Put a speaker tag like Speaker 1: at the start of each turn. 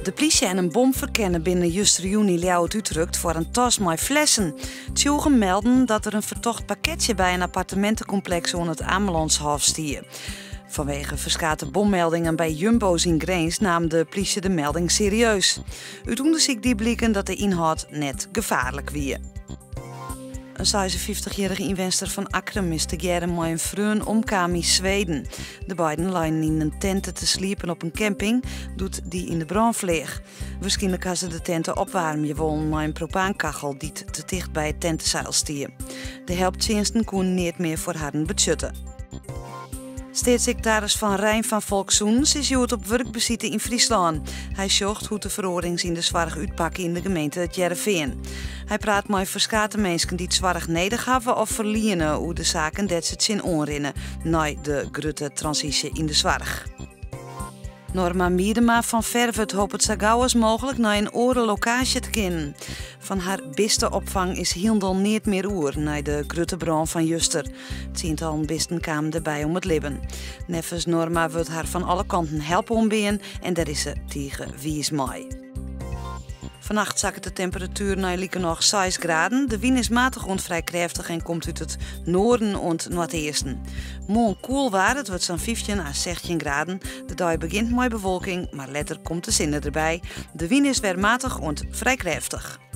Speaker 1: De plysje en in bomferkenner binne justerjûn yn Ljouwert útrukt foar in tas mei flessen. Tsjûgen melden dat der in fertocht pakketsje by in appartemintekompleks oan it Amelandshôf stie. Fanwege ferskate bommeldingen by Jumbo's yn Grins naam de plysje de melding serieus. Ut ûndersyk die bliken dat de ynhâld net gefaarlik wie. In 56-jierrige ynwenster fan Akkrum is tegearre mei in freon omkaam yn Sweden. De beiden leinen yn in tinte te sliepen op in camping doe't dy yn de brân fleach. Wierskynlik ha se de tinte opwaarmje wollen mei in propaankachel dy't te ticht by it tenteseil stie. De helptsjinsten koenen neat mear foar harren betsjutte. Steatssiktaris Van Rijn fan Folkssûnens is hjoed op wurkbesite yn Fryslân. Hy sjocht hoe't de feroarings yn de soarch útpakke yn de gemeente It Hearrenfean. Hy praat mei ferskate minsken dy't soarch nedich hawwe of ferliene oer de saken dêr't se tsjin oanrinne nei de grutte transysje yn de soarch. Norma Miedema fan Ferwert hopet sa gau as mooglik nei in oare lokaasje te kinnen. Fan har biste-opfang is hielendal neat mear oer nei de grutte brân fan juster. Tsientallen bisten kamen derby om it libben. Neffens Norma wurdt har fan alle kanten help oanbean en dêr is se tige wiis mei. Fannacht sakket de temperatuer nei likernôch 6 graden. De wyn is matich oant frij krêftich en komt út it noarden oant noardeasten. Moarn koel waar, it wurdt sa'n 15 à 16 graden. De dei begjint mei bewolking, mar letter komt de sinne derby. De wyn is wer matich oant frij krêftich.